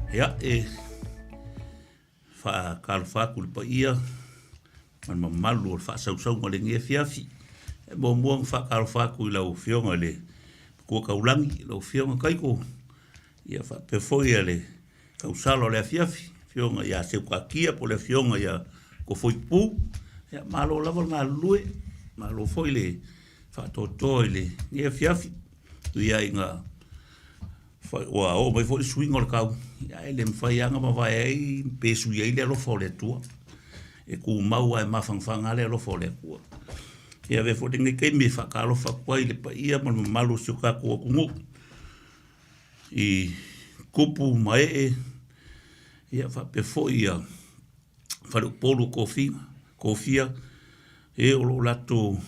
Ia, e faatalofa atu i le paia ma le mamalu o le faasausauga o lenei afiafi. E muamua ona faatalofa atu i lau Afioga i le Matua Taulagi, lau Afioga Taito, ia faapea foi le tausala o le afiafi, Afioga ia Seutakia po o le Afioga ia Tofoipu. Ia malo lava le galulue, malo foi le faatoatoa i lenei afiafi. E ui lava ina ua oo mai foi le suiga o le tau, ae le mafai lava ona mavae ai pe sui ai le alofa o le Atua. E tumau lava e mafanafana lava le alofa o le Atua. Ia avea foi lenei taimi e faatalofa atu ai i le paia ma le mamalu o si o tatou atunuu i tupu ma ee, ia faapea foi ia faleupolu o tofiga, tofia e o lo o latou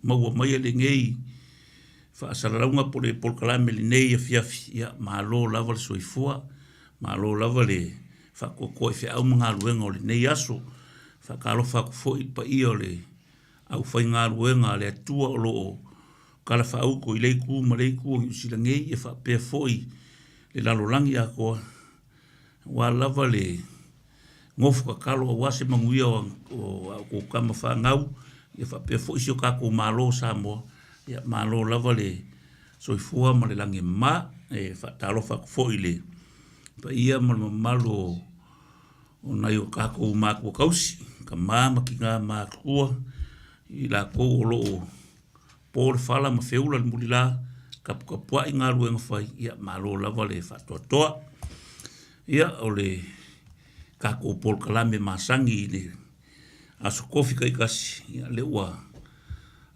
maua maia lenei faasalalauga po o le polokalame i lenei afiafi. Ia, malo lava le soifua, malo lava le faatoatoa i feau ma galuega o lenei aso. E faatalofa atu foi i le paia o le aufaigaluega a le Atua o lo o talafaauto i lea itu ma lea itu o Niu Sila nei, e faapea foi le lalolagi atoa, aua lava le nofo tatalo aua se manuia o a outou tama fanau, ia faapea foi si o tatou Malo o Samoa. Ia malo lava le soifua ma le lagi e mama. E faatalofa atu foi i le paia ma le mamalu o nai o tatou matua tausi, tama ma tina matutua, i latou o lo o po le fala ma feula le mulila, taputapuai galuega fai, ia malo lava le faatoatoa. Ia, o le tatou polokalame masani i le Aso Tofi taitasi, ia lea ua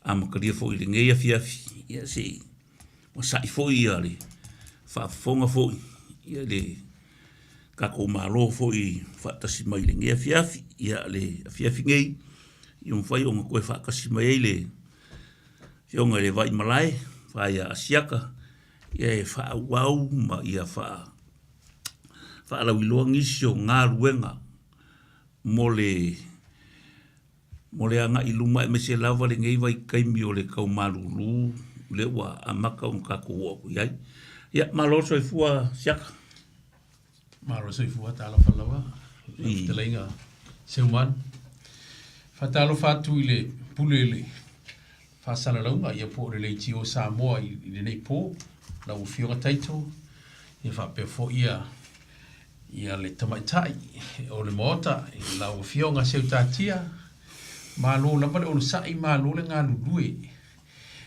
amatalia foi i lenei afiafi, ia se i masa'i foi le faafofoga foi ia le tatou Malo foi faatasi mai i lenei afiafi. Ia le afiafi nei, ia mafai ona toe faatasi mai ai le Afioga i le Vaimalae, le fa ia Asiata, ia e faaauau ma ia faalauiloa nisi o galuega mo le mo le agai i luma aemaise lava lenei vaitaimi o le tau malulu lea ua amata ona tatou oo atu i ai. Ia, malo le soifua Siaka. Malo le soifua, talofa lava lau fetalaiga Seumanu. Faatalofa atu i le pule i le faasalalauga ia po o le Leitio Samoa i lenei po, lau Afioga Taito, ia faapea foi ia ia le tamaitai o le Maota i lau Afioga Seutatia. Malo lava le onosai, malo le galulue.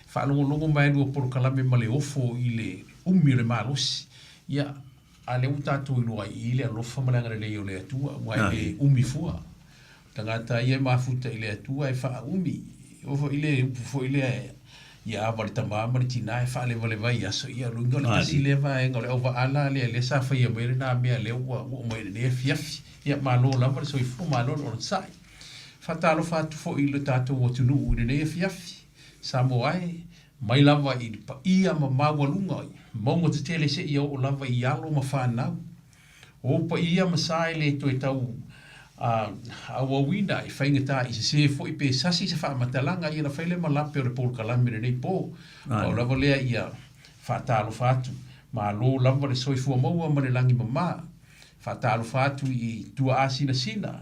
Faalogologo mai lua polokalame ma le ofo i le umi o le malosi. Ia, a lea ua tatou iloa ai i le alofa ma le agalelei o le Atua, aua e le umi fua. O tagata ia e mafuta i le Atua e faaumi. Oo foi le upu foi lea ia ava le tama ma le tina e faalevaleva i aso, ia lona uiga o le tasi lea vaega o le auvaa la lea lea sa faia mai lena mea lea ua oo mai i lenei afiafi. Ia malo lava le soifua, malo le onosai. Faatalofa atu foi i lo tatou atunuu i lenei afiafi, Samoa e, mai lava i le paia ma maualuga i mauga tetele seia oo lava i alo ma fanau. O ou paia ma sa e le toe tau auauina e faigata i sese foi pe sasi se faamatalaga ia na fai lea ma lape o le polokalame i lenei po. Pau lava lea ia faatalofa atu. Malo lava le soifua maua ma le lagi mama. Faatalofa atu i tuaasinasina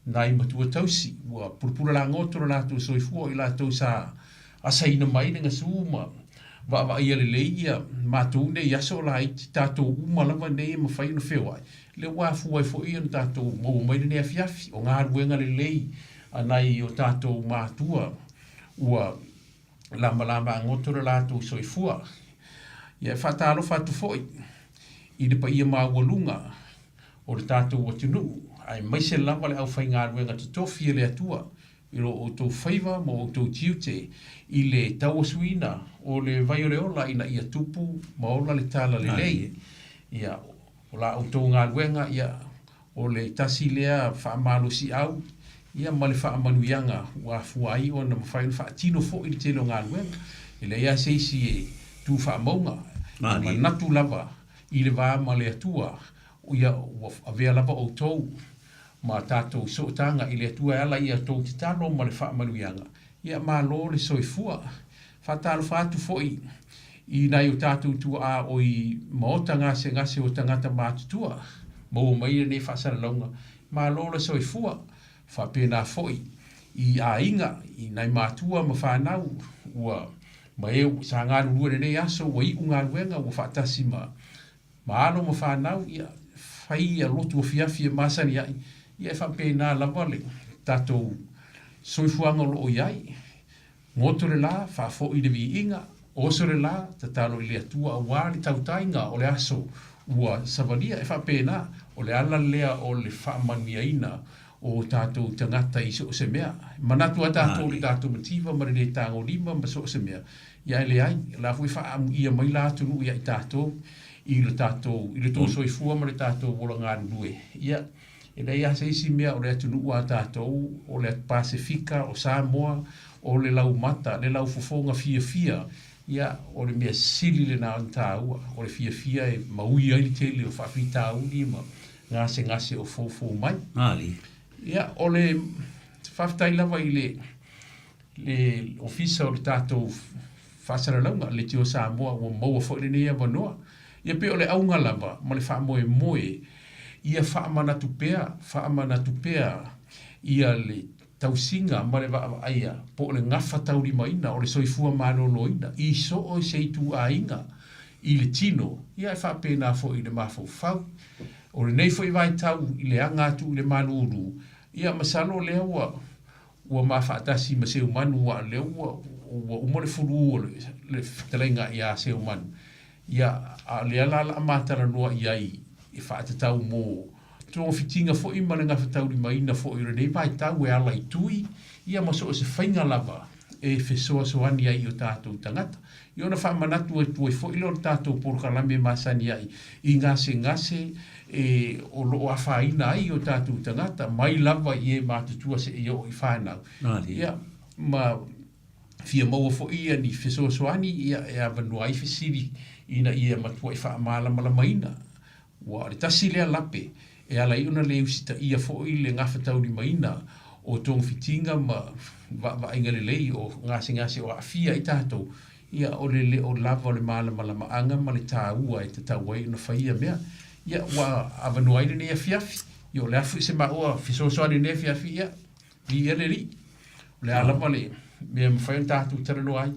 nai matua tausi ua pulapula lagoto lo latou soifua o i latou sa asaina mai le gasu ma vaavaaia lelei ia matou nei aso laiti tatou uma lava nei e mafai ona feoai lea ua afua ai foi ona tatou maua mai lenei afiafi o galuega lelei a nai o tatou matua ua lamalama agoto lo latou soifua. Ia e faatalofa atu foi i le paia maualuga o le tatou atunuu, aemaise lava le aufaigaluega totofi e le Atua i lo outou faiva ma outou tiute i le tauasuina o le vai o le ola ina ia tupu ma ola le tala lelei. Ia, o la outou galuega, ia, o le tasi lea faamalosiau, ia, ma le faamanuiaga ua afua ai ona mafai ona faatino foi le tele o galuega. E leai lava se isi e tu faamauga, e manatu lava i le va ma le Atua, ia ua avea lava outou ma tatou sootaga i le Atua e ala i a outou tatalo ma le faamanuiaga, ia malo le soifua. Faatalofa atu foi i nai o tatou tuaa o i maota gasegase o tagata matutua. maua mai lenei faasalalauga, malo le soifua. Faapena foi i aiga, i nai matua ma fanau ua ma e sa galulue i lenei aso ua iu galuega ua faatasi ma ma alo ma fanau, ia fai ia lotu afiafi e masani ai, ia e faapena lava le tatou soifuaga o lo o i ai. Goto le la, faafoi le viiga, oso le la, tatalo i le Atua aua le tautaiga o le aso ua savalia. E faapena, o le ala lea o le faamanuiaina o tatou tagata i so o se mea. E manatu lava tatou i le tatou mativa ma le lē tagolima ma so o se mea, ia ae leai, o la foi e faaamuia mai la atunuu ia i tatou i le tatou, i le tou soifua ma le tatou ola galulue. Ia, e leai lava se isi mea o le atunuu a tatou, o le Pasefika, o Samoa, o le laumata, le laufofoga fiafia, ia, o le mea sili lena ona taua, o le fiafia e maui ai le tele o faafitauli ma gasegase o foufou mai. Ia, o le faafetai lava i le le Ofisa o le tatou Faasalalauga, Leitio Samoa, ua maua foi lenei avanoa. Ia pei o le auga lava ma le faamoemoe ia faamanatu pea, faamanatu pea ia le tausiga ma le vaavaaia po o le gafataulimaina o le soifua maloloina i so o se ituaiga i le tino, ia e faapena foi i le mafaufau. O lenei foi vaitau i le aga atu i le malulu, ia masalo o lea ua ua ma faatasi ma Seumanu aua o lea ua ua uma le fulu o le fetalaiga ia Seumanu, ia, a o lea la o le a ma talanoa i ai e faatatau mo togafitiga foi ma le gafataulimaina foi o lenei vaitau e ala i tui, ia ma so o se faiga lava e fesoasoani ai i o tatou tagata. Ia ona faamanatu atu ai foi lea o le tatou polokalame masani ai i gasegase e o lo o afaina ai o tatou tagata mai lava i e matutua seia oo i fanau. Ia, ma fia maua foi ia ni fesoasoani ia e avanoa ai fesili ina ia matuai faamalamalamaina. Ua o le tasi lea lape e ala ai ona le usitaia foi le gafataulimaina o togafitiga ma vaavaaiga lelei o gasegase o aafia ai tatou, ia o le le o lava o le malamalamaaga ma le taua e tatau ai ona fai ia mea. Ia ua avanoa ai lenei afiafi, ia o le a foi se maua fesoasoani i lenei afiafi, ia viia le Alii. O le a lava le mea e mafai ona tatou talanoa ai,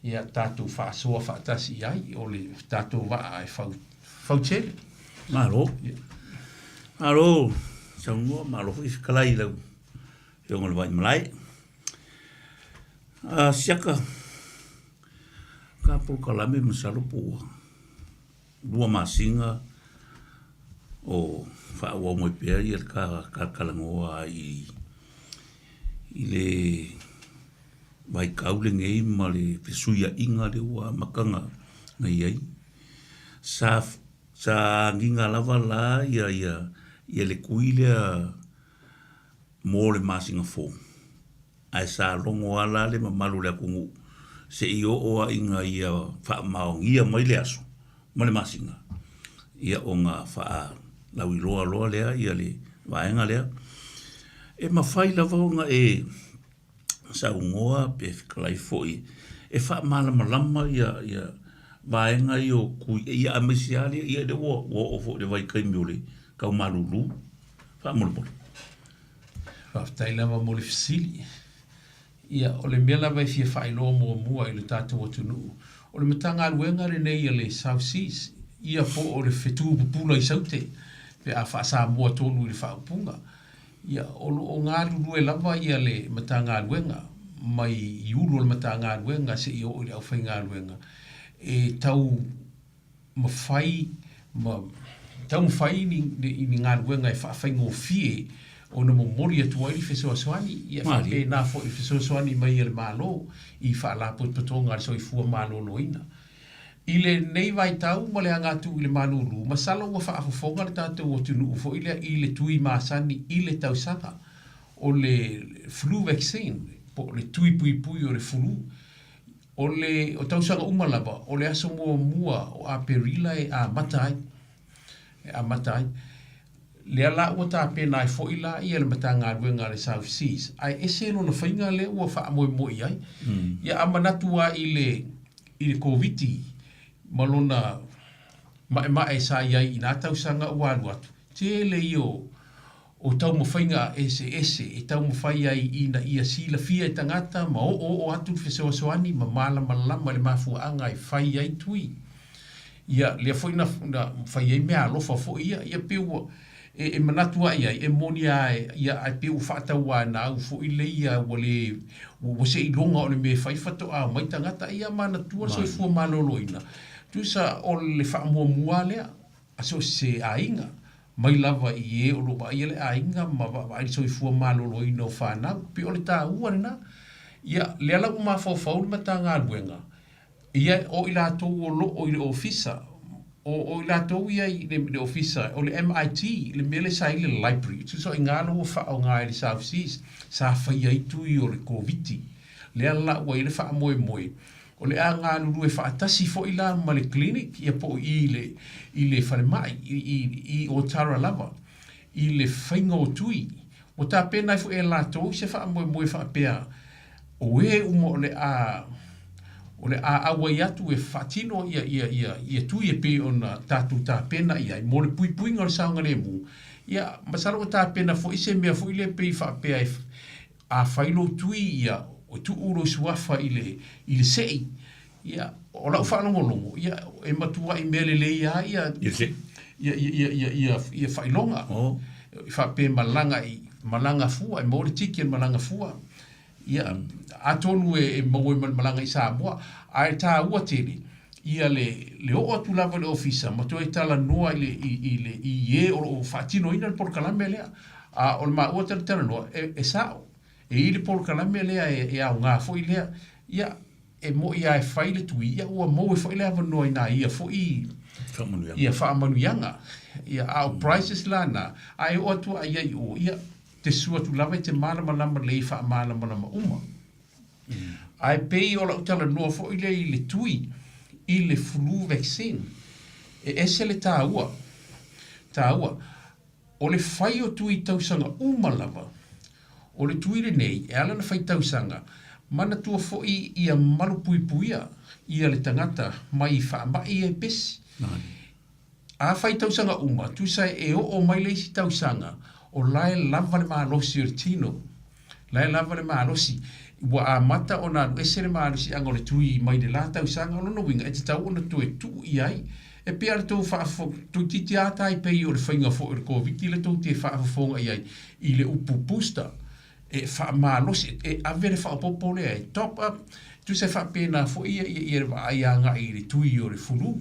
ia tatou faasoa faatasi i ai, o le tatou vaa e fau, fautele. Malo. Malo saunoa, malo foi fetalai i lau Afioga i le Vaimalae. A siaka ka polokalame masalo po ua 2 masina o faaauau mai pea ia le talatalanoa i le vaitau lenei ma le fesuiaiga lea ua amata ona i ai. Sa sa agiga lava la ia ia le tui lea mo le masina fou, ae sa logo lava la le mamalu o le atunuu se i oo lava ina ia faamaonia mai le aso ma le masina, ia ona faalauiloa loa lea ia le vaega lea. E mafai lava ona e saunoa pe fetalai foi e faamalamalama ia ia vaega ia o tui ia aemaise lava lea ia lea ua oo foi i le vaitaimi o le tau malulu faamolemole. Faafetai lava mo le fesili. Ia, o le mea lava e fia faailoa muamua i le tatou atunuu, o le Matagaluega lenei a le South Seas, ia po o le fetu pupula i Saute, pe a faa-Samoa tonu i le faaupuga. Ia, o lo o galulue lava ia le Matagaluega, mai i ulu o le Matagaluega seia oo i le aufaigaluega, e tau mafai ma taumafai ni, ni, ni galuega e faafaigofie ona momoli atu ai le fesoasoani, ia faapena foi fesoasoani mai a le Malo i faalapotopotoga a le soifua maloloina. I lenei vaitau ma le aga atu i le malulu, masalo ua faafofoga le tatou atunuu foi lea i le tui masani i le tausaga o le flu vaccine po o le tui puipui o le fulu. O le o tausaga uma lava, o le aso muamua o Aperila e amata ai, e amata ai. Lea la ua tapena ai foi la ia le Matagaluega a le South Seas, ae ese lona faiga lea ua faamoemoe i ai. Ia a manatu lava i le i le Koviti ma lona maemae sa i ai i na tausaga ua alu atu, Tele ia o o taumafaiga eseese e taumafai ai ina ia silafia e tagata ma oooo atu le fesoasoani ma malamalama i le mafuaaga e fai ai tui. Ia, lea foi na, na fai ai meaalofa foi ia. Ia pei ua, e, e manatu lava i ai, e moni lava e, ia, ae pei ua faatauanau foi leia ua le, ua seiloga o le mea e fai faatoa omai tagata. Ia manatua le soifua maloloina, tusa o le faamuamua lava lea a so o se aiga, mai lava i e o lo o vaaia le aiga ma vaavaai le soifua maloloina o fanau. Pei o le taua lena. Ia, lea la ua mafaufau le Matagaluega, Ia, o i latou o lo o i le ofisa, o, o i latou ia i le, le ofisa, o le MIT, le mea lea sa i le library, tusa o i ina la ua faaaoga e le South Seas, sa faia ai tui o le Koviti. Lea la ua i ai le faamoemoe, o le a galulue faatasi foi la ma le clinic, ia po o i i le, i le falemai, i, i, i Otara lava, i le faiga o tui. Ua tapena ai foi e latou se faamoemoe faapea, o e uma o le a o le a auai atu e faatino ia ia ia ia tui e pei ona tatou tapena i ai mo le puipuiga o le saogalemu. Ia, masalo ua tapena foi se mea foi lea pei faapea e a fai lou tui ia e tuu lou suafa i le i le sei. Ia, o lau faalogologo, ia e matuai mea lelei lava ia Ia sei. ia ia ia ia ia, ia faailoga. Oh. Faapea malaga i malaga fua, e maua le ticket malaga fua. Ia, atonu e maua ai ma le malaga i Samoa, ae taua tele ia le, le oo atu lava i le ofisa ma toe talanoa i le, i, i le, i e o lo o faatinoina le polokalame lea. A o le maua talatalanoa, e, e sao, e i ai le polokalame lea e, e aoga foi lea. Ia, e moi lava e fai le tui, ia ua maua foi le avanoa i nā ia foi Faamanuiaga. ia faamanuiaga. Ia, a o prices la na, a e oo atu lava i ai i o, ia, te sua atu lava e te malamalama lelei i faamalamalama uma. Ae pei o lau talanoa foi lea i le tui i le flu vaccine, e ese le taua, taua. O le fai o tui tausaga uma lava, o le tui lenei e ala ona fai tausaga, manatua foi ia malupuipuia ia le tagata mai faamai ia e pesi. A fai tausaga uma, tusa e oo mai le isi tausaga, o la e lava le malosi o le tino. La e lava le malosi. Ua amata ona alu ese le malosiaga o le tui mai le la tausaga, o lona uiga e tatau ona toe tuu i ai. E pei lava le tou faafofoga, toeitiiti lava tai pei o le faiga foi o le Koviti lea tou te faafofoga i ai i le upu booster. e faamalosi, e ave le faaopoopo lea e top up, tusa e faapena foi ia, ia, ia le vaai agai i le tui o le fulu.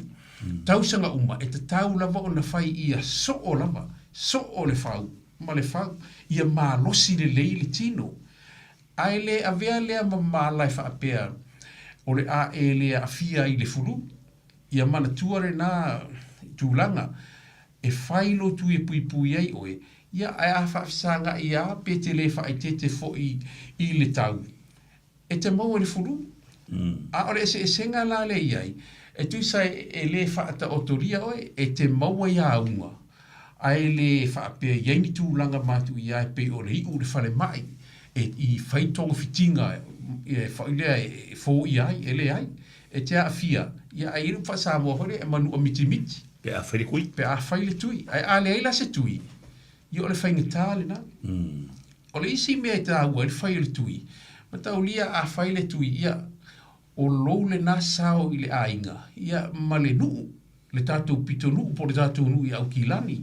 Tausaga uma, e tatau lava ona fai ia soo lava, soo le fau ma le fau, ia malosi lelei le tino. Ae le avea lea ma mala e faapea o le a e le aafia ai i le fulu. Ia manatua lena tulaga. E fai lou tui e puipui ai oe, ia, ae a faafesagai lava pe te le faaeteete foi i le tau, e te maua i le fulu. A o le eseesega la lea i ai, e tusa e le faataotolia oe, e te maua i auga, ae le faapea i ai ni tulaga matuia e pei o le iu i le falemai, e i fai togafitiga e foi lea e foia ai, e leai. E te aafia, ia, ae i ai le upu faa-Samoa foi lea, e manua mitimiti. Pe a fai le tui. Pe a fai le tui. Ae a leai la se tui, ia o le faigata lena. O le isi mea e taua ai le fai o le tui, mataulia a fai le tui, ia, o lou lena sao i le aiga, ia, ma le nuu, le tatou pitonuu po o le tatou nuu i Aukilani.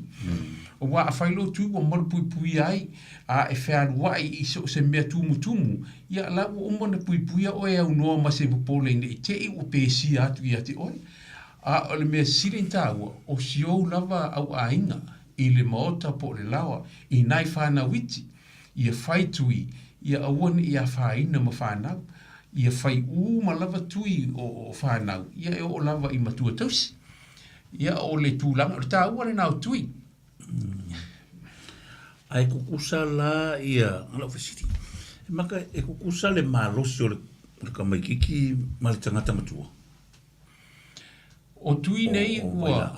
Aua a fai lou tui ua malupuipuia ai, a e fealuai i so o se mea tumutumu, ia, la ua uma ona puipuia oe e aunoa ma se popole ne i te i ua pesia atu ia te oe. A o le mea sili ona taua, o si ou lava au aiga i le maota po o le laoa i nai fanau iti, ia fai tui, ia aua ne i afaina ma fanau, ia fai uma lava tui o fanau, ia e oo lava i matua tausi. Ia o le tulaga, o le taua lena o tui. Ae tutusa la ia, lau fesili, e maka e tutusa le malosi o le tamaititi ma le tagata matua? O tui nei ua,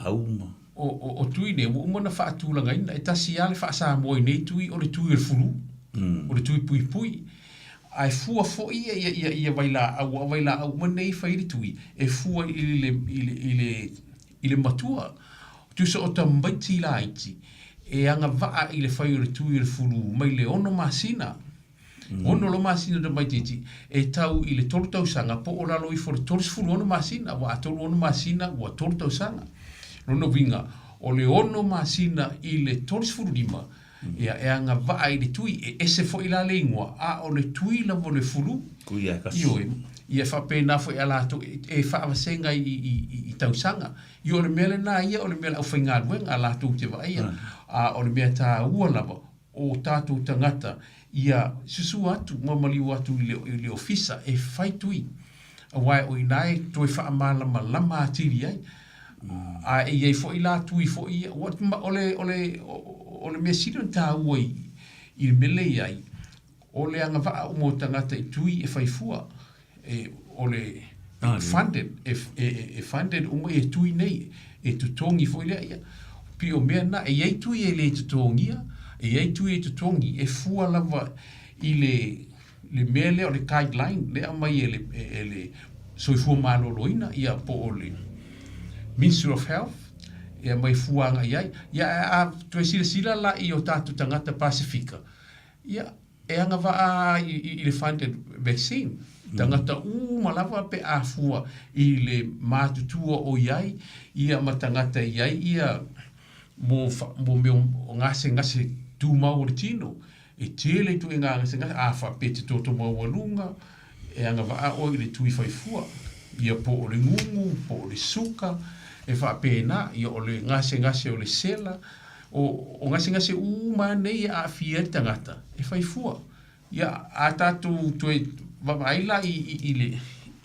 o tui nei ua uma ona faatulagaina, e tasi lava le faa-Samoa i nei tui, o le tui o le fulu, o le tui puipui. Ae fua foi ia, ia, ia, ia vailaau, aua o vailaau uma nei e fai ai le tui, e fua i le, i le, i le, i le matua. Tusa o tamaiti laiti, e agavaa i le fai o le tui o le fulu mai le 6 masina, 6 loa masina o le tamaitiiti, e tau i le 3 tausaga po o lalo ifo o le 36 masina, aua a 36 masina ua 3 tausaga. Lona uiga, o le 6 masina i le 35, ia, e agavaa i le tui, e ese foi la le igoa, a o le tui lava o le fulu. Tui lava e tasi. Ioe, ia e faapena foi a latou, e faavasega i tausaga. Ia o le mea lena ia, o le mea a le aufaigaluega latou te vaaia, a o le mea taua lava, o tatou tagata ia susu atu ma maliu atu i le ofisa e fai tui, aua o i ina e toe faamalamalama atili ai. A e i ai foi la tui foi ia, o le, o le, o le mea sili ona taua i le mea lea e i ai, o le agavaa uma o tagata i tui e fai fua. E, o le funded, e, e, e funded uma ia tui nei, e totogi foi lea, ia. Pei o mea na, e i ai tui e le totogia, e i ai tui e totogi, e fua lava i le, le mea lea o le guideline lea e aumai e le, e le Soifua Maloloina, ia, po o le Ministry of Health, e aumai fua agai i ai. Ia, a toe silasila la i o tatou tagata Pasefika, ia, E agavaa i le funded vaccine, tagata uma lava pe a fua i le matutua o i ai ia ma tagata e i ai ia mo mo mea o gasegase tumau o le tino. E tele ituaiga gasegase, a faapea e te toto maualuga, e agavaa oe i le tui fai fua, ia po o le gugu, po o le suka, e faapena, ia o le gasegase o le sela, O, o gasegase uma nei e aafia ai le tagata, e fai fua. Ia, a tatou toe vaavaai la i, i, i le,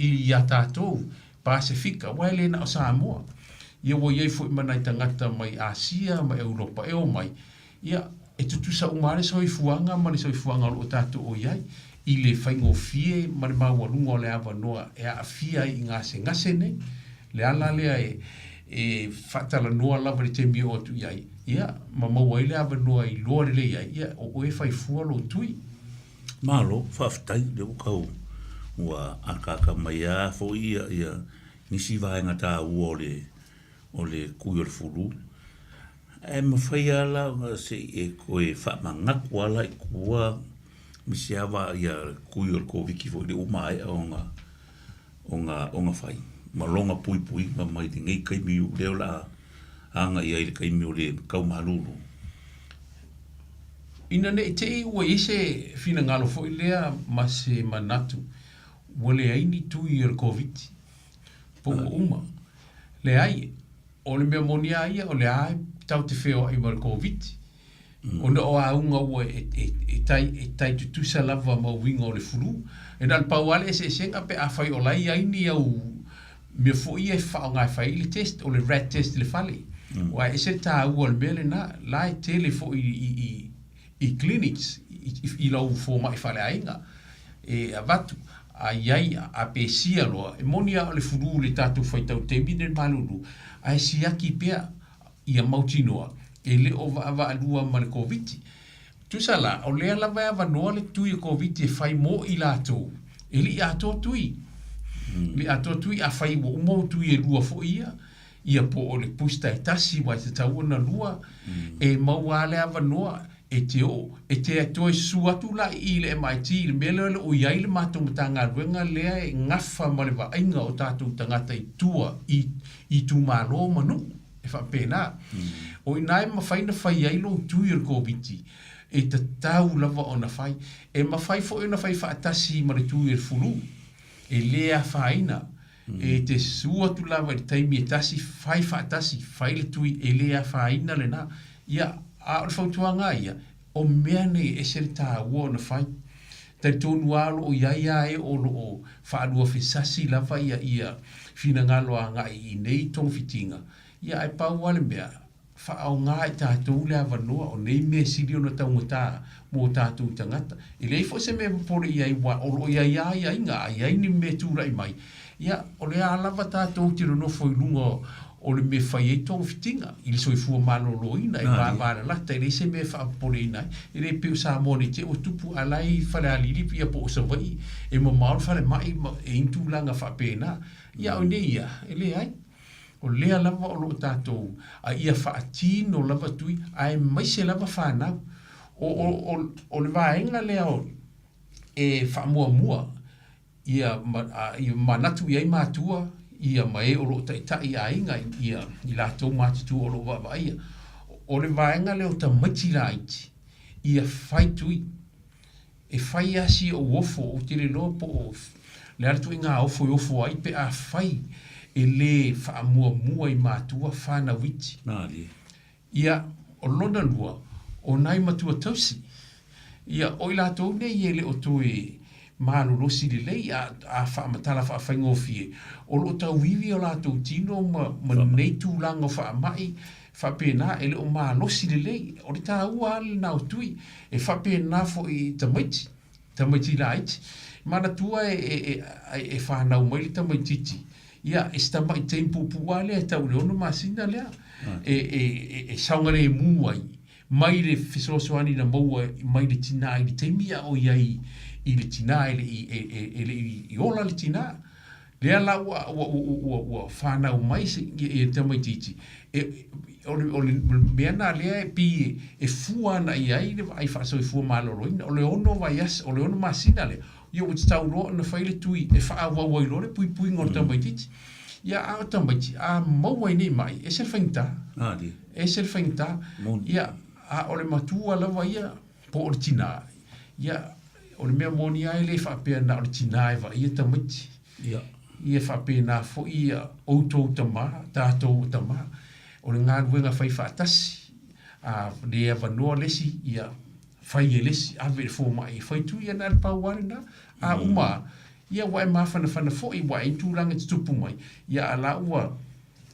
i a tatou Pasefika, aua e le na o Samoa. Ia ua i ai foi ma nai tagata mai Asia ma Europa e omai, ia, e tutusa uma lava le soifuaga ma le soifuaga o lo o tatou o i ai, i le faigofie ma le maualuga o le avanoa e aafia ai i gasegase nei. Le ala lea e, e faatalanoa lava i le taimi e oo atu i ai, ia, ma maua ai le avanoa e iloa lelei ai, ia, o oe e fai fua lou tui. Malo, faafetai, lea ua tau ua akaaka mai lava foi ia, ia nisi vaega taua o le, o le tui o le fulu. Ae mafai lava la ona se i e toe faamanatu lava la i tua nisi lava ia tui o le Koviti foi lea ua maea ona ona, ona fai ma lona puipuiga mai lenei taimi lea o le a agai ai i le taimi o le tau malulu. Ina ne i te i ua i ai se finagalo foi lea ma se manatu ua leai ni tui o le Koviti po ua uma. Leai, o le mea moni lava ia o lea lava tatou te feoai ma le Koviti. Ona o auga ua e tai tutusa lava ma uiga o le flu. E na o le pau lava le eseesega pe afai o la e i ai ni au mea foi ia e faaaoga e fai ai le test, o le rat test i le fale. Aua e ese le taua o le mea lena, la e tele foi i clinics, i lau fomai faaleaiga e avatu. A i ai, a pesia loa, e moni lava o le flu i le tatou faitau taimi lenei i le malulu, ae siaki pea ia mautinoa e le o vaavaalua ma le Koviti. Tusa la, o lea lava e avanoa le tui o Koviti e fai mo i latou e le i atoa tui. E le i atoa tui, afai ua uma ou tui e lua foi ia, ia po o le booster e tasi aua e tatau ona lua, e maua lava le avanoa e te oo, e te toe susu atu la i i le MIT i le mea lea o lo o i ai le matou Matagaluega lea e gafa ma le vaaiga o tatou tagata i tua i itumalo ma nuu, e faapena. O i ina e mafai ona fai ai lou tui o le Koviti, e tatau lava ona fai. E mafai foi ona fai faatasi ma le tui o le fulu, e le afaina. E te susu atu lava i le taimi e tasi, fai faatasi, fai le tui, e le afaina lena. Ia, a o le fautuaga lava ia, o mea nei e ese le taua ona fai. Talitonu lava o lo o i ai lava e o lo o faaluafesasi lava ia ia finagalo agai i nei togafitiga, ia ae pau lava le mea, faaaoga e tatou le avanoa o nei mea e sili ona taugata mo tatou tagata. E leai foi se mea e popole i ai aua o lo o i ai lava aiaiga, a i ai ni mea e tulai mai, ia, o lea lava tatou te nonofo i luga o le mea e fai ai togafitiga i le soifua maloloina e vavalalata, e leai se mea e faapopoleina ai. E le pei o Samoa nei te i ua tupu, a o la e i Falealili ia po o Savaii, e mamao le falemai ma e i ai ni tulaga faapena. Ia a o nei ia, e leai. O lea lava o lo o tatou, a ia faatino lava tui, aemaise lava fanau. O, o, o, o le vaega lea o, e faamuamua ia, ma, a, ia manatu i ai matua, ia ma e o lo o taitai i aiga, ia, i latou matutua o lo o vaavaaia. O le vaega lea o tamaiti laiti, ia fai tui. E fai lava si ou ofo, ou te le iloa po o le a le ituaiga ofo e ofo ai pe afai e le faamuamua i matua fanau iti. Ia, o lona lua, o nai matua tausi. Ia, o i latou nei e le o toe malolosi lelei, a, a faamatala faafaigofie, o lo o tauivi o latou tino ma, ma nei tulaga o faamai faapena, e le o malosi lelei. O le taua lava lena o tui. E faapena foi i tamaiti, tamaiti laiti. Manatua e, e, e, e fanau mai le tamaitiiti, ia, e si tamai taimi puupuu lava lea e tau i le ono masina lea, e, e, e, e saogalemu ai mai le fesoasoani na maua mai le tinā i le taimi a o i ai i le tinā e le i, e, e, e le i ola le tinā. Lea la ua, ua, ua, ua, ua fanau mai se, ia, ia tamaitiiti, e, o le, o le mea na lea e pei e fua ana i ai le vaai faasoifua maloloina. O le ono vaiaso, o le ono masina lea, ia ua tatau loa ona fai le tui e faaauau ai loa le puipuiga o le tamaitiiti. Ia, a o tamaiti, a maua ai nei mai, ese le faigata. Ese le faigata. Ia, a o le matua lava ia, po o le tinā, ia, o le mea moni lava e le faapea na o le tinā e vaaia tamaiti. Ia. Ia faapena foi ia outou tama, tatou o tama, o le galuega fai faatasi, a le avanoa le isi, ia fai e le isi, ave i le fomai e fai tu, ia na o le pau lava lena. A uma, ia ua e mafanafana foi, ua i ai tulaga e tutupu mai, ia a la ua,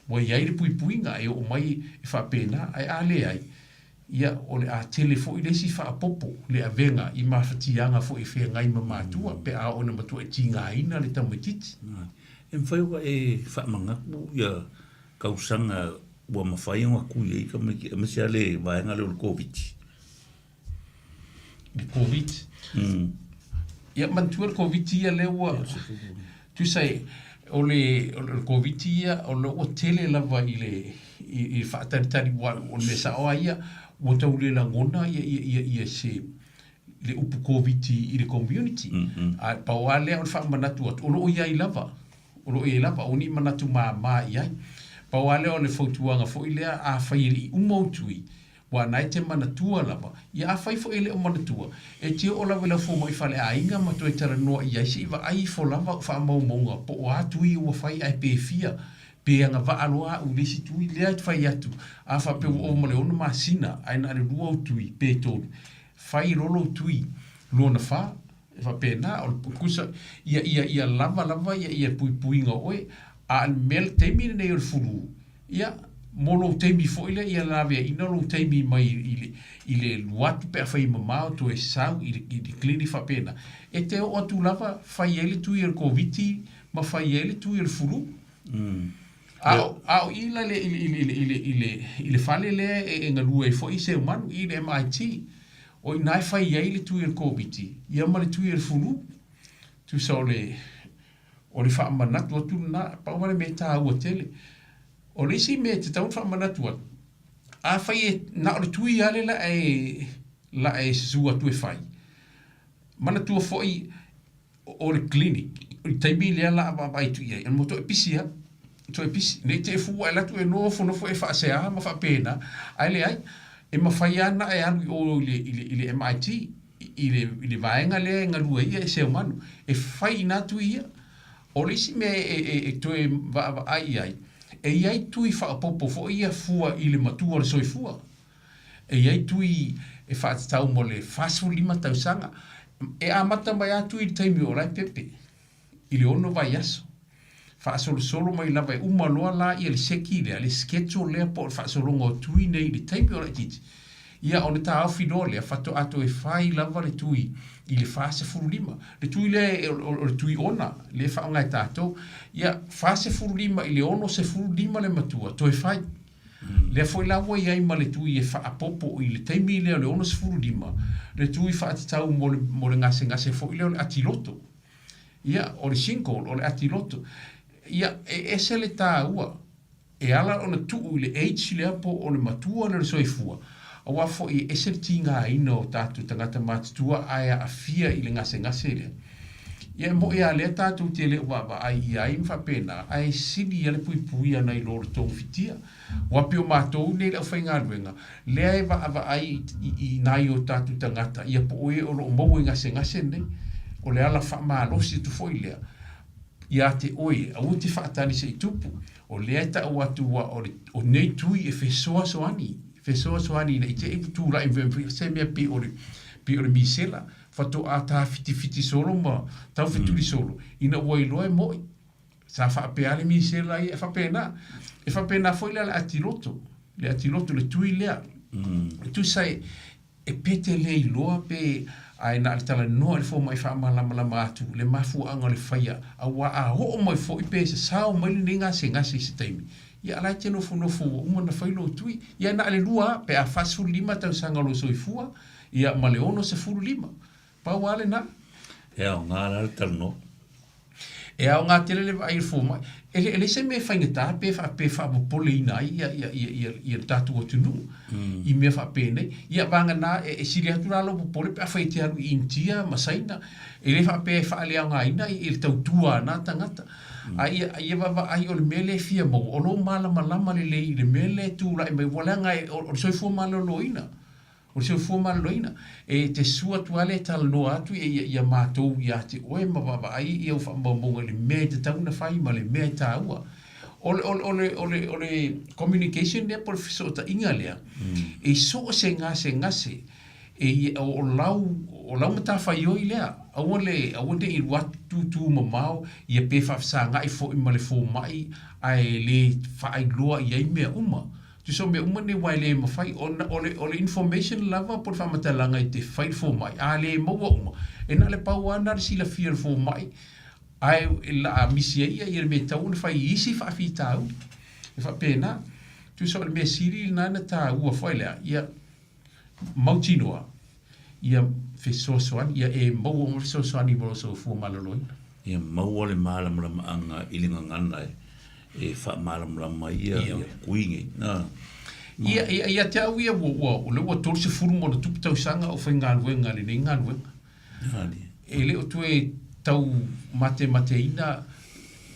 ua i ai le puipuiga e oo mai e faapena, ae a leai, Ia, o le a tele foi le isi faaopoopo le avega i mafatiaga foi e feagai ma matua pe a oo ina matuai tigaina le tamaitiiti. E mafai ona e faamanatu ia tausaga ua mafai ona tui ai tamaiti aemaise lava le vaega lea o le Koviti. Le Koviti? Ia manatua le Koviti ia lea ua tusa e o le o le Koviti ia o lea ua tele lava i le i le faatalitali aua o le mea sao lava ia ua tau le lagona ia ia ia ia se le upu Koviti i le community. Ae pau lava lea o le faamanatu atu o lo o i ai lava o lo o i ai lava aua ne i manatu mama i ai. Pau lava lea o le fautuaga foi lea afai e le i uma ou tui Aua na e te manatua lava, ia afai foi e le o manatua, e te oo lava i lau fomai faleaiga ma toe talanoa i ai se i vaai ifo lava au faamaumauga po o a tui ua fai ae pe fia, pe agavaa loa au i le isi tui lea e fai atu. A faapea ua ova ma le ono masina ae na o le lua ou tui pe tolu, fai loa lou tui lona fa, e faapena, o le kusa, ia, ia, ia lava lava ia, ia puipuiga o oe. A o le mea, le taimi lenei o le fulu, Ia, mo lou taimi foi lea, ia laveaiina lou taimi mai i le, i le alu atu pe afai e mamao toe sau i le, i le clinic faapena, e te oo atu lava fai ai le tui o le Koviti ma fai ai le tui o le fulu. A o, a o i la i le, i le, i le, i le, i le, i le fale lea e, e galue ai foi Seumanu, i le MIT, o i ina e fai ai le tui o le Koviti, ia ma le tui o le fulu. Tusa o le, O le faamanatu atu lena, pau lava le mea e taua tele. O le isi mea e tatau ona faamanatu atu, afai e na o le tui lava lea la e, la e susu atu e fai, manatua foi o le clinic, i le taimi lea la a vaavaai atu i ai, e toe pisi lava, toe pisi. Ne i te i fu ua e alu atu e nofonofo e faasea ma faapena, ae leai, e mafai lava ona e alu i o i le, i le, i le MIT, i le, i le vaega lea e galue ai e Seumanu, e fai i nā tui ia. O le isi mea e, e, e toe vaavaai i ai, e i ai tui faaopoopo foi ia fua i le matua o le soifua. E i ai tui e faatatau mo le 45 tausaga. E amata mai lava tui i le taimi o la e pepe. i le ono vaiaso. Faasolosolo mai lava e uma loa la ia le seki lea, le schedule lea po o le faasologa o tui nei i le taimi o laitiiti, ia ona taofi loa lea faatoa toe fai lava le tui i le 45. Le tui lea o le tui ona lea e faaaoga e tatou, ia 45 i le 65 le matua toe fai. Lea foi la ua i ai ma le tui e faaopoopo i le taimi lea o le 65, le tui faatatau mo le, mo le gasegase foi lea o le atiloto. Ia, o le shingle, o le atiloto. Ia, e ese le taua. E ala ona tuu i le age lea po o le matua lea o le soifua, aua foi e ese le tigaina o tatou tagata matutua ae aafia i le gasegase lea. Ia e moʻi lava lea tatou te le o vaavaai i ai ma faapena, ae sili ia le puipui ana i lo le togafitia. Aua pei o matou nei le aufaigaluega, lea e vaavaai i nai o tatou tagata, ia po o e o lo o maua i gasegase nei. O le ala faamalosi atu foi lea ia te oe, aua te faatali se i tupu. O lea e tau atu ua o le, o nei tui e fesoasoani, fesoasoani ina i te i ua tulai mai se mea pei o le, pei o le misela, faatoa tafitifiti solo ma taufetuli solo, ina ua iloa e moʻi. Sa faapea le misela ia, e faapena. E faapena foi la le atiloto, le atiloto, le tui lea. E tusa e, e pete le iloa pe ae na o le talanoa i le fomai faamalamalama atu le mafuaaga o le faia, aua a oo mai foi pe sasao mai lenei gasegase i se taimi, ia a la e te nofonofo ua uma ona fai lou tui. Ia na o le lua lava, pe a 45 tausaga o lou soifua, ia ma le 65. Pau lava lena. E aoga la le talanoa. E aoga tele le vaai i le fomai. E le, e leai se mea e faigata pe fa, pe faapopoleina ai ia, ia, ia, ia, ia le tatou atunuu mm. i mea faapenei. Ia vagana e, e sili atu la lou popole pe afai e te alu i Initia ma Saina, e le faapea e faaleaogaina i, i le tautua a na tagata. Mm. A ia, ia vaavaai o le mea lea e fia maua, o lou malamalama lelei i le mea lea e tulai mai, ua leaga e, o, o le soifua maloloina. O le soifua maloloina, e te sua atu lava lea e talanoa atu ia, ia matou ia te oe ma vaavaai i au faamaumauga i le mea e tatau ona fai ma le mea e taua. O le, o le, o le, o le, o le communication lea po o le fesootaiga lea, e so o se gasegase, e, o lau, o lau matafaioi lea, aua le, aua ne i alu atu tūtū mamao, ia pe faafesagai foi ma le fomai ae le faailoa i ai mea uma. Tusa o mea uma nei aua e le mafai ona o le, o le information lava po o le faamatalaga e te fai i le fomai, a le maua uma, e na o le pau lava lena o le silafia e le fomai, ae la misi ai ia le mea e tatau ona fai i isi faafitauli. E faapena. Tusa o le mea sili lena na taua foi lea, ia mautinoa ia fesoasoani, ia e maua uma le fesoasoani mo lou soifua maloloina. Ia maua le malamalamaaga i le gagana e faamalamalama ai ia kui nei. Na. Ia, ia, ia te au ia, ua, ua, o lea ua 30 ma ona tupu tausaga o faigaluega i lenei galuega. E le o toe tau matemateina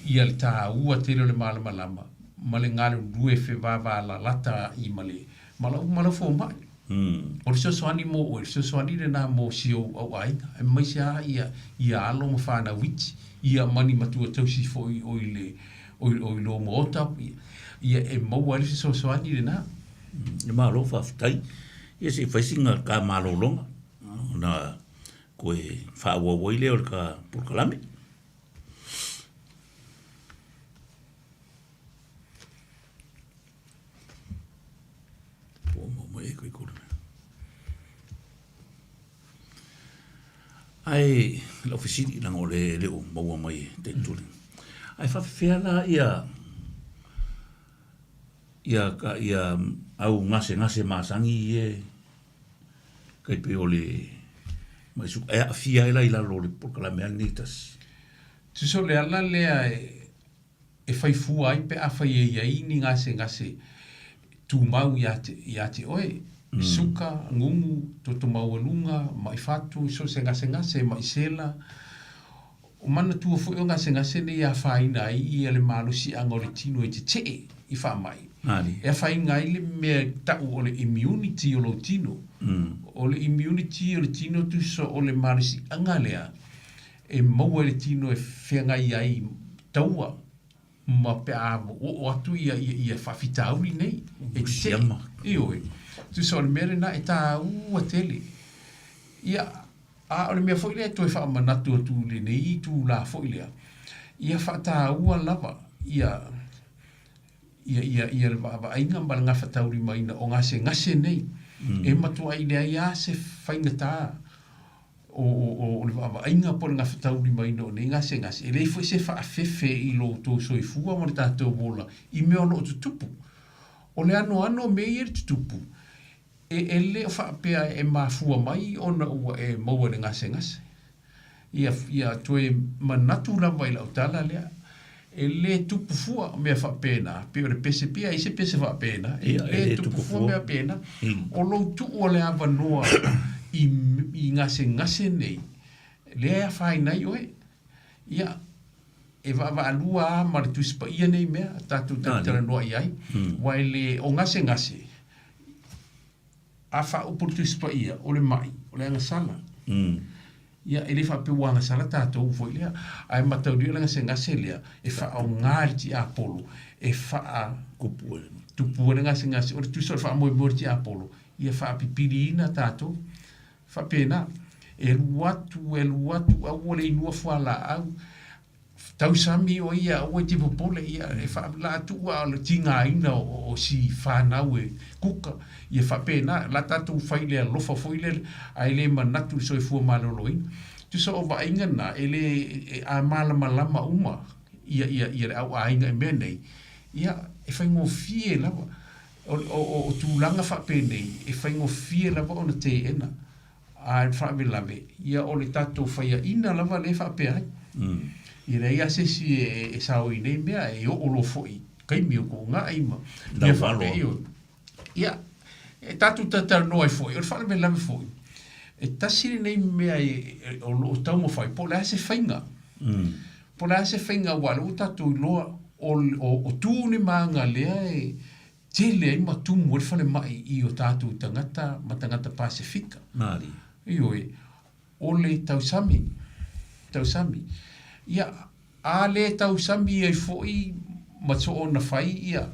ia le taua tele o le malamalama ma le galulue fevavalalata i ma le, ma lau, ma lau fomai. O le fesoasoani mo oe, o le fesoasoani lena mo si ou au aiga, aemaise lava ia, ia alo ma fanau iti, ia ma ni matua tausi foi o i le, o i, o i lou maota, ia, e maua ai le fesoasoani lena. E malo faafetai. Ia se i fai sina ta malologa ona toe faaauau ai lea o le ta polokalame. Ae lau fesili leaga o le le o maua mai e Taituli. Ae faapefea la ia ia ka ia au gasegase masani ia tai pei o le mai suka e aafia ai la i lalo o le polokalame a lenei tasi. Tusa o le ala lea e e fai fua ai pe afai e i ai ni gasegase tumau iā te, iā te oe, suka, gugu, toto maualuga, maʻi fatu, so o se gasegase, maʻi sela. O manatua foi o gasegase nei e afaina ai ia le malosiaga o le tino e tetee i faamai. E afaina ai le mea e tau o le immunity o lou tino. O le immunity o le tino tusa o le malosiaga lea e maua i le tino e feagai ai taua ma pe a oo atu ia, ia, ia faafitauli nei e tetee. Ioe. Tusa o le mea lena e tāua tele. Ia, a o le mea foi lea e toe faamanatu atu i lenei itulā foi lea, ia faataua lava ia ia, ia, ia le vaavaaiga ma le gafataulimaina o gasegase nei. Mm. E matuai leai lava se faigatā o, o, o le vaavaaiga po o le gafataulimaina o nei gasegase, e leai foi se faafefe i lo outou soifua ma le tatou ola i mea o lo o tutupu. O le anoano o mea ia e tutupu, e, e le o faapea e mafua mai ona ua e maua i le gasegase. Ia, ia toe manatu lava i lau tala lea. E lē tupu fua mea faapena, pei o le pese pea i se pese faapena, e Ia, e lē lē tupu tupu fua fua. mea pena. O lou tuu o le avanoa i, i gasegase nei, lea e afaina ai oe. Ia, e vaavaalua lava ma le Tusi Paia nei mea, tatou talatalanoa i ai, aua e le, o gasegase, A faaupu le Tusi Paia, o le maʻi, o le agasala. Ia, e le faapea ua agasala tatou foi lea, ae mataulia o le gasegase lea e faaaoga e le tiapolo e faa-tupu ai le gasegase. O le tusa o le faamoemoe o le tiapolo, ia faapipiliina tatou. Faapena, e alu atu, e alu atu, aua le inua fualaau, Tausami o ia aua e te popole ia e faalaatuu a o le tigaina o si fanau e kuka ia faapena la tatou fai le alofa foi lele ae le manatu i le soifua maloloina. Tusa o vaaiga na e le a malamalama uma ia ia ia le au aiga i mea nei ia e faigofie lava o o tulaga faapenei e faigofie lava ona teena. A o le faalavelave, ia o le tatou faiaina lava lea e faapea ai. Ia leai lava se isi e sao i nei mea, e oo loa foi i taimi o toonai ma mea faapea. Ioe. Ia, e tatou talatalanoa ai foi, o le faalavelave foi, e tasi lenei mea o lo o taumafai, po o le a se faiga. Po o le a se faiga aua o lea ua tatou iloa o tu ni ma aga lea e tele ai ma tumu ai le falemai i o tatou tagata ma tagata Pasefika. Malie. Ioe, o le tausami, tausami. Ia, a le tausami ai foi ma soona fai ia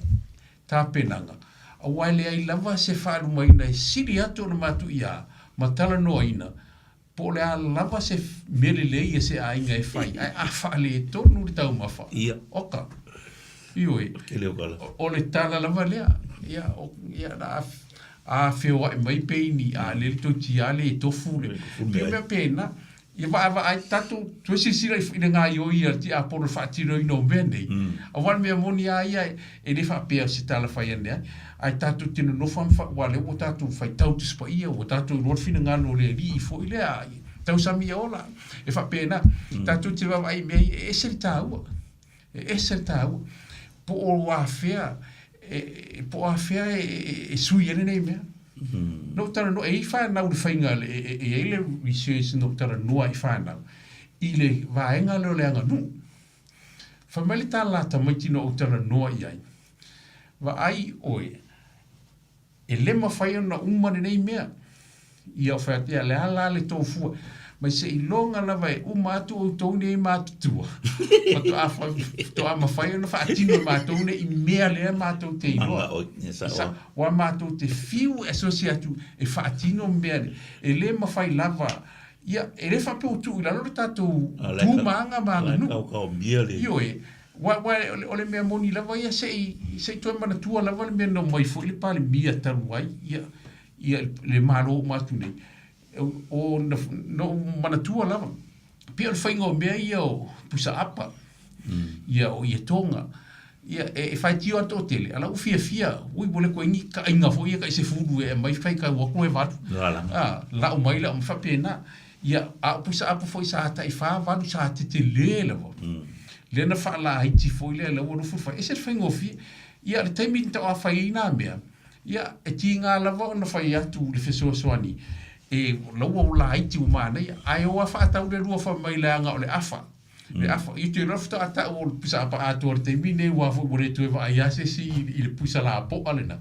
tapenaga, aua e leai lava se faalumaina e sili atu ona matuia ma talanoaina Po o le a lava se mea lelei a se aiga e fai, ae a faaletonu le taumafa, Ia. oka. Ioe. O le tele o tala. O le tala lava lea. Ia, o, ia, na a feoai mai pe ni a le le toeitiiti lava le tofu le. Pei o mea pēnā. Ia vaavaai tatou toe silasila i le gaoioi a le tiapolo i le faatinoina o mea nei, aua o le mea moni lava ia e le faapea o se tala fai ane ai, ae tatou te nonofo lava ma aua o lea ua tatou faitau Tusi Paia, ua tatou iloa le finagalo o le Alii foi lea, tausami ia ola, e faapena. Tatou te vaavaai i mea ia, e ese le taua, e ese le taua. Po o afea, po o afea e sui ai lenei mea. Na ou talanoa, e i ai fanau i le faiga, e i ai le research na ou talanoa ai i fanau, i le vaega lea o le aganuu. Fai mai le tala a tamaiti na ou talanoa i ai, Vaai oe, e le mafai ona uma lenei mea. Ia ou fai atu, ia le a la le tou fua? Mai seiloga lava e uma atu outou nei matutua, faatoa, faatoa mafai ona faatino e matou nei mea lea matou te iloa. Aua matou te fiu e asiasi atu e faatino mea nei. E le mafai lava, ia, e le faapea ua tuu i lalo le tatou tu ma aga ma aganuu. Ioe, aua o le mea moni lava ia, se i, se i toe manatua lava le mea na omai foi le Palemia talu ai, ia, ia le Malo uma atu nei, o, na ou manatua lava, pei o le faiga o mea ia o pusa apa, ia o ietoga, ia e faitio lava le toatele, a o la ua fiafia, ui ua le toe i ai ni taaiga foi ia tai sefulu e aumai faitau atu e valu, a, lau mai lau mai, faapena. Ia, a o pusa apa foi sa tai fa valu sa tetele lava. Lea na faalaiti foi lea, la ua nofo fai, ese le faigofie. Ia, o le taimi na tau fai ai nā mea, Ia, e tiga lava ona fai atu le fesoasoani, e la ua laiti ua manaia, ae o a faatau le lua fai mai leaga o le afa. Le afa, i te loa faatoa tau o le pusa apa atoa i le taimi lenei aua foi ua le toe vaai lava se isi i le pusa lapoa lena.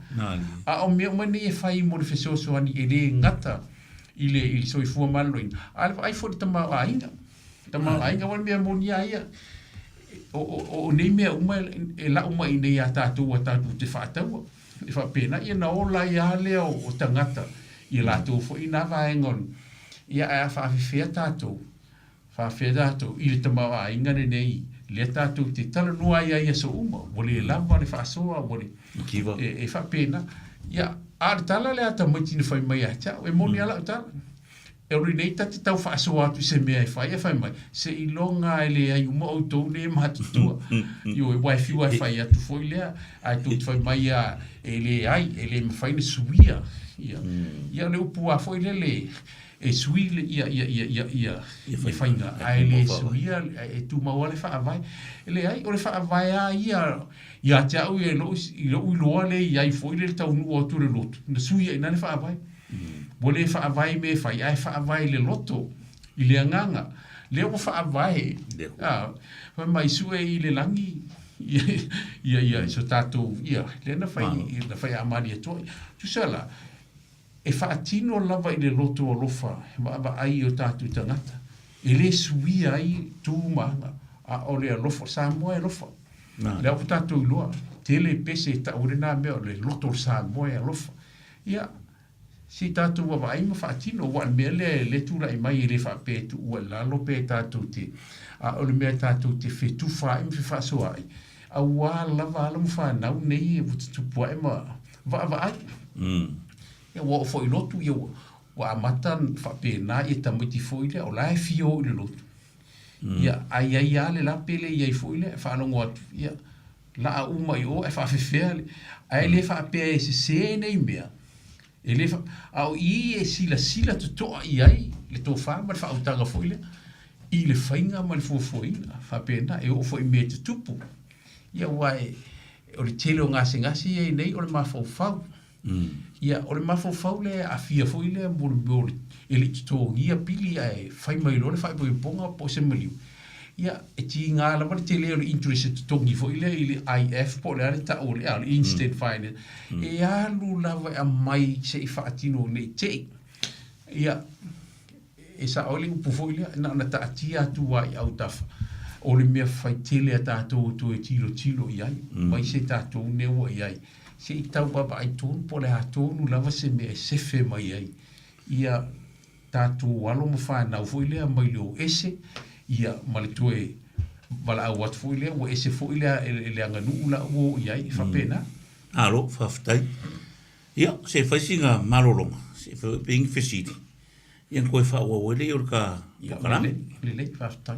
A o mea uma nei e fai mo le fesoasoani e le gata i le, i le soifua maloloina, a o le vaai foi i le tamaoaiga. Tamaoaiga, aua o le mea moni lava ia, o, o, o nei mea uma e lau mai i inei ia tatou ua tatou te faataua. E faapena, ia na ola ai lava lea o tagata i a latou foi na vaega o le... Ia ae a faafefea tatou, faafefea tatou i le tamaoaiga lenei lea tatou te talanoa ai lava i aso uma, ua le lava le faasoa, ua le... E, e faapena. Ia, a o le tala lea a tamaiti na fai mai ia te au, e moni lava lau tala. E uli nei ta te tau faasoa atu i se mea e fai, e fai mai, seiloga e leai uma outou nei e matutua. Ioe, ua e fiu lava e fai atu foi lea, ae tou te fai mai lava, e leai, e le mafai ona suia. Ia, ia o le upu lava foi lele, e sui le, ia, ia, ia, ia, ia, ia faiga, ae le suia, e tumau lava le faavae. E leai, o le faavae lava ia ia te au ia i lou, i lou iloa lea i ai foi lea i le taunuu atu o le lotu, na sui ai i ina le faavae. Ua le faavae i mea e fai, ae faavae i le loto, i le agaga. Lea ua faavae, a, fai mai sue i le lagi, ia, ia, so tatou, ia, lea na fai, na fai amalie atu ai. Tusa la, e faatino lava i le loto alofa e vaavaai i o tatou tagata, e le suia ai tu ma aga, a o le alofa, Samoa e alofa. Lea ua tatou iloa, tele pese e tau ai lena mea o le loto o le Samoa e alofa. Ia, se i tatou vaavaai ma faatino, aua o le mea lea lea e tulai mai e le faapea e tuua i lalo pe tatou te, a o le mea tatou te fetufa ai ma fefaasoaai, aua lava alo ma fanau nei ua tutupu ae ma vaavaai. Ia ua oo foi i lotu, ia ua amata ona faapena ia tamaiti foi lea, o la e fia o i le lotu. Ia, ae i ai lava le lape lea e i ai foi lea, e faalogo atu, ia, Laa uma i o ae faafefea le, ae le faapea e sese nei mea, e le fa, a o i e silasila totoa i ai le tofa ma le faautaga foi lea i le faiga ma le fuafuaina, faapena, e oo foi i mea e tutupu. Ia aua e, o le tele o gasegase ia i nei o le mafaufau. Ia, o le mafaufau lea e aafia foi lea mo le mea o le, e le i totogia pili ae fai mai loa le faaipoipoga po o se maliu. Ia, e tiga lava le tele o le interest e totogi foi lea i le IF po o le a le tau o le, a, le instant finance. E alu lava e aumai se i faatino ne i te i. Ia, E sao ai le upu foi lea, na ona taatia atu lava i autafa, o le mea fai tele a tatou e toe tilotilo i ai, mai se tatou mea ua i ai, se i tau vaavaai tonu po o le a tonu lava se mea e sefe mai ai ia tatou alo ma fanau foi lea mai le o ese, ia, ma le toe valaau atu foi lea, ua ese foi le, le aganuu la ua o i ai, e faapena. Malo, faafetai. Ia, se i fai sina malologa, se i fai pe i ai ni fesili. Ia ona toe faaauau ai lea o le ta polokalame. Lelei, faafetai.